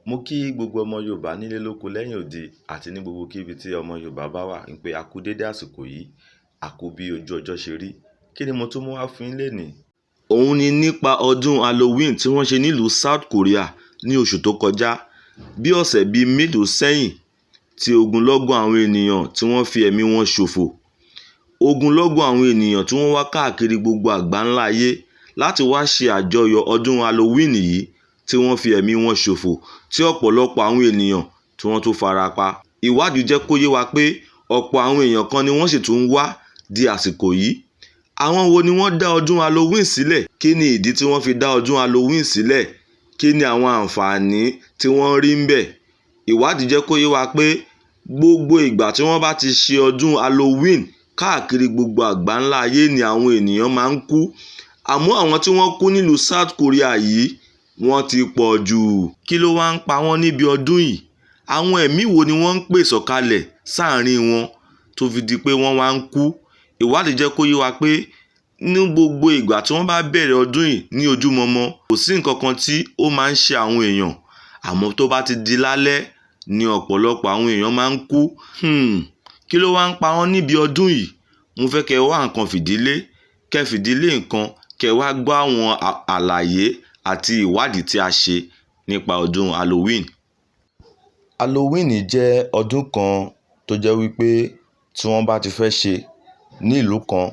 Mo kí gbogbo ọmọ Yorùbá nílé lóko lẹ́yìn odi àti ní gbogbo kíbi tí ọmọ Yorùbá bá wà ń pé a kú dédé àsìkò yìí, a kú bí ojú ọjọ́ ṣe rí. Kí ni mo tún mú wá fún yín lénìí? Òun ni nípa ọdún Halloween tí wọ́n ṣe nílùú South Korea ní oṣù tó kọjá, bí ọ̀sẹ̀ bíi mélòó sẹ́yìn tí ogunlọ́gọ̀ àwọn ènìyàn tí wọ́n fi ẹ̀mí wọn ṣòfò. Ogunlọ́gọ̀ àwọn ènìyàn tí wọ́n wá káàkiri gbogbo àgbáńlá ayé láti wá ṣe àjọyọ̀ ọdún Halloween yìí tí wọ́n fi ẹ̀mí wọn ṣòfò, tí ọ̀pọ̀lọpọ̀ àwọn ènìyàn tí wọ́n tún fara pa. Ìwádìí jẹ́ kó yé wa pé ọ̀pọ̀ àwọn èèyàn kan ni wọ́n sì tún ń wá di àsìkò yìí. Àwọn wo ni wọ́n dá ọdún Halloween sílẹ̀? Kí ni ìdí tí wọ́n fi dá ọdún Halloween sílẹ̀? Kí ni àwọn àǹfààní tí wọ́n rí ń bẹ̀? Ìwádìí jẹ́ kó yé wa pé gbogbo ìgbà tí wọ́n bá ti ṣe ọdún Halloween káàkiri gbogbo àgbáńlá ayé ni àwọn ènìyàn máa ń kú. Àmọ́ àwọn tí wọ́n kú nílùú South Korea yìí wọ́n ti pọ̀ jù. Kí ló wá ń pa wọ́n níbi ọdún yìí? Àwọn ẹ̀mí wo ni wọ́n ń pè sọ̀kalẹ̀ sáàrin wọn tó fi di pé wọ́n wá ń kú? Ìwádìí jẹ́ kó yé wa pé ní gbogbo ìgbà tí wọ́n bá bẹ̀rẹ̀ ọdún yìí ní ojúmọmọ, kò sí nǹkan kan tí ó máa ń ṣe àwọn èèyàn. Àmọ́ tó bá ti di lálẹ́ ni ọ̀pọ̀lọpọ̀ àwọn èèyàn máa ń kú. Kí ló wá ń pa wọ́n níbi ọdún yìí? Mo fẹ́ kẹ́ wá nǹkan fìdílé, kẹ́ fìdílé nǹkan, kẹ́ wá gbọ́ àwọn àlàyé àti ìwádìí tí a ṣe nípa ọdún Halloween. Halloween jẹ́ ọdún kan tó jẹ́ wípé tí wọ́n bá ti fẹ́ ṣe ní ìlú kan,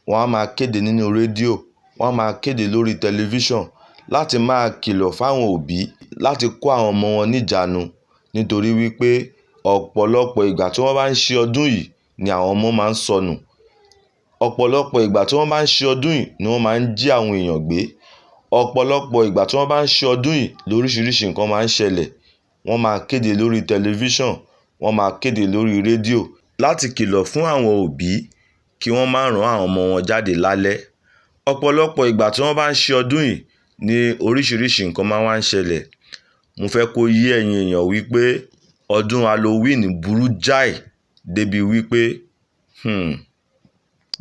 wọ́n á máa kéde nínú rédíò, wọ́n á máa kéde lórí tẹlifíṣàn láti máa kìlọ̀ fáwọn òbí láti kó àwọn ọmọ wọn níjàánu nítorí wípé ọ̀pọ̀lọpọ̀ ìgbà tí wọ́n bá ń ṣe ọdún yìí ni àwọn ọmọ máa ń sọnù. Ọ̀pọ̀lọpọ̀ ìgbà tí wọ́n bá ń ṣe ọdún yìí ni wọ́n máa ń jí àwọn èèyàn gbé. Ọ̀pọ̀lọpọ̀ ìgbà tí wọ́n bá ń ṣe ọdún yìí lóríṣiríṣi nǹkan máa ń ṣẹlẹ̀. Wọ́n máa kéde lórí tẹlifíṣàn, wọ́n máa kéde lórí rédíò láti kìlọ̀ fún àwọn òbí kí wọ́n má rán àwọn ọmọ wọn jáde lálẹ́. Ọ̀pọ̀lọpọ̀ ìgbà tí wọ́n bá ń ṣe ọdún yìí ni oríṣiríṣi nǹkan máa wá ń ṣẹlẹ̀. Mo fẹ́ kó yé ẹ̀yin èèyàn wípé ọdún Halloween burú jáì débi wípé,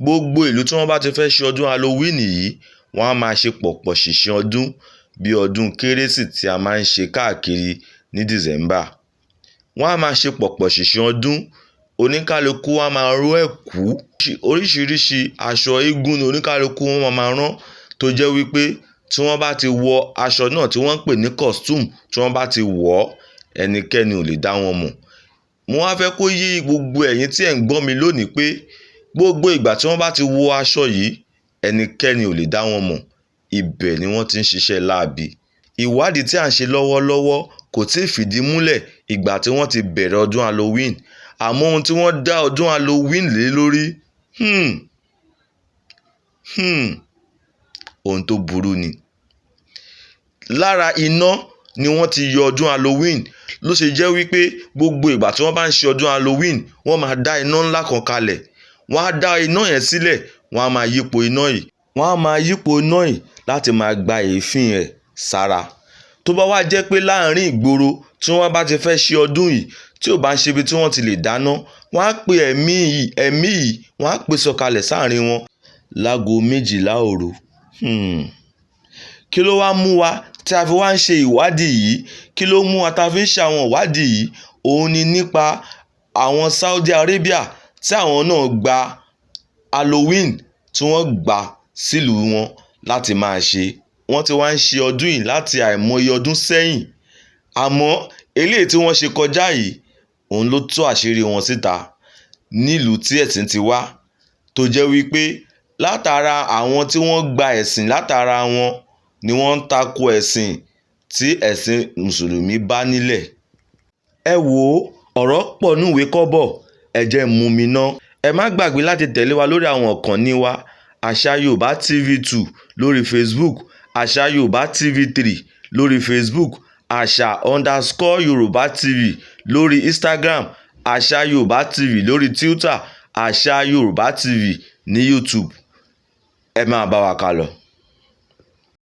gbogbo ìlú tí wọ́n bá ti fẹ́ ṣe ọdún Halloween yìí, wọ́n á máa ṣe pọ̀pọ̀ ṣìnṣìn ọdún bí ọdún Kérésì tí a máa ń ṣe káàkiri ní December. Wọ́n á máa ṣe pọ̀pọ̀ ṣìnṣìn ọdún, oníkálukú á máa ró ẹ̀kú. Oríṣiríṣi aṣọ eégún ni oníkálukú wọn máa rán tó jẹ́ wípé tí wọ́n bá ti wọ aṣọ náà tí wọ́n ń pè ní costume, tí wọ́n bá ti wọ̀ ọ́, ẹnikẹ́ni ò lè dá wọn mọ̀. Mo wá fẹ́ kó yé gbogbo ẹ̀yin tí ẹ̀ ń gbọ́ mi lónìí pé gbogbo ìgbà tí wọ́n bá ti wọ aṣọ yìí, ẹnikẹ́ni ò lè dá wọn mọ̀. Ibẹ̀ ni wọ́n ti ń ṣiṣẹ́ láabi. Ìwádìí tí à ń ṣe lọ́wọ́lọ́wọ́ kò tíì fìdí múlẹ̀ ìgbà tí wọ́n ti bẹ̀rẹ̀ ọdún Halloween. Àmọ́ ohun tí wọ́n dá ọdún Halloween lé lórí, ohun tó burú ni. Lára iná ni wọ́n ti yọ ọdún Halloween ló ṣe jẹ́ wípé gbogbo ìgbà tí wọ́n bá ń ṣe ọdún Halloween, wọ́n máa dá iná ńlá kan kalẹ̀. Wọ́n á dá iná yẹn sílẹ̀, wọ́n á máa yípo iná yìí. Wọ́n á máa yípo iná yìí láti máa gba èéfín ẹ̀ sára. Tó bá wá jẹ́ pé láàárín ìgboro tí wọ́n bá ti fẹ́ ṣe ọdún yìí tí ò bá ń ṣe ibi tí wọ́n ti lè dáná, wọ́n á pe ẹ̀mí yìí, ẹ̀mí yìí wọ́n á pè sọ̀kalẹ̀ sáàrin wọn láago méjìlá òru. Kí ló wá mú wa tí a fi wá ń ṣe ìwádìí yìí? Kí ló mú wa tí a fi ń ṣe àwọn ìwádìí yìí? Òun ni nípa àwọn Saudi Arabia tí àwọn náà gba Halloween tí wọ́n gbà sílùú wọn láti máa ṣe. Wọ́n ti wá ń ṣe ọdún yìí láti àìmọye ọdún sẹ́yìn. Àmọ́ eléyìí tí wọ́n ṣe kọjá yìí, òun ló tú àṣírí wọn síta nílùú tí ẹ̀sìn ti wá, tó jẹ́ wípé látara àwọn tí wọ́n gba ẹ̀sìn látara wọn ni wọ́n ń tako ẹ̀sìn tí ẹ̀sìn Mùsùlùmí bá nílẹ̀. Ẹ wò ó, ọ̀rọ̀ pọ̀ nínú ìwé kọ́bọ̀, ẹ jẹ́ n mumi ná. Ẹ má gbàgbé láti tẹ̀lé wa lórí àwọn ìkànnì wa, Àṣà Yorùbá TV 2 lórí Facebook, Àṣà Yorùbá TV 3 lórí Facebook, Àṣà underscore Yorùbá TV lórí Instagram, Àṣà Yorùbá TV lórí Twitter, Àṣà Yorùbá TV ní YouTube. Ẹ máa bá wa kálọ.